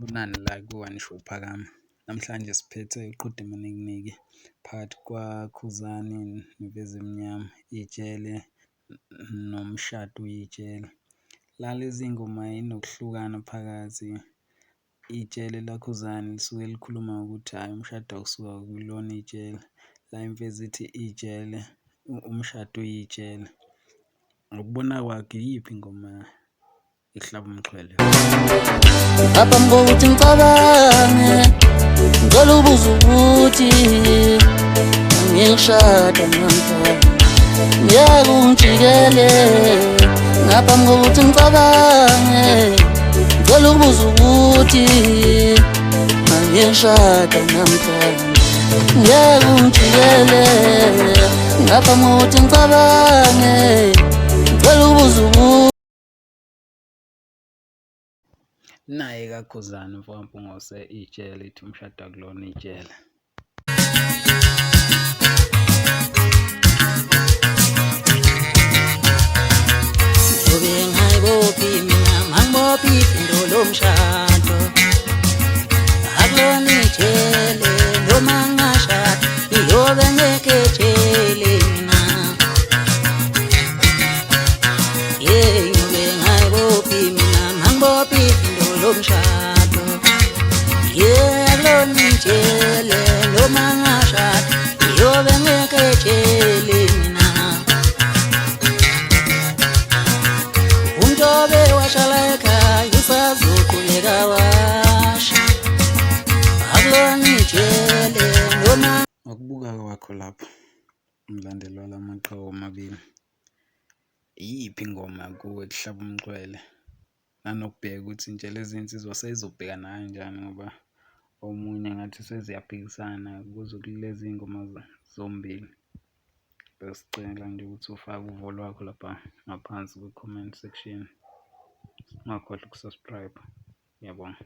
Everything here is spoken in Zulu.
Sanibonani la ku-One Show Phakama. Namhlanje siphethe iqhude amanikiniki phakathi kwaKhuzani neMfezemnyama, ijele nomshado uyijele. La lezi iy'ngoma y'nokuhlukana phakathi. Ijele laKhuzani lisuke likhuluma ngokuthi hhayi umshado akusiwo, akulona ijele, la imfezi ithi ijele umshado uyijele. Ngokubona kwakho iyiphi ingoma ehlaba umxhwele? Ngaphambi kokuthi ngicabange, ngicela ubuza ukuthi ngikushada namhlanje ngeke ungijikele. Ngaphambi kokuthi ngicabange, ngicela ukubuza ukuthi ngikushada namhlanje ngeke ungijikele. Ngaphambi kokuthi ngicabange, ngicela ukubuza ukuthi Naye kaKhuzani umfo kaMpungose ijele ithi umshado akulona ijele. Ngizobe ngayibophi mina mangibophi ifindo lomshado akulona ijele noma ngingashada ngiyobe ngekho ejele mina yeah ngiyobe ngayibophi mina mangibophi ifindo lomshado yeah akulona ijele noma ngingashada ngiyobe ngekho ejele mina. Umuntu obe washala ekhaya usazoqhubeka washa akulona ijele noma. Ngokubuka kwakho lapho umlandeli wala maqhawe omabili, iyiphi ingoma kuwe ekuhlaba umxhwele? Nanokubheka ukuthi nje lezi nsizwa seyizobhekana kanjani ngoba omunye ngathi seziyaphikisana kuzo kulezi iy'ngoma zombili. Besicela nje ukuthi ufake uvo lwakho lapha ngaphansi kwi-comment section. Ungakhohlwa uku-subscribe. Ngiyabonga.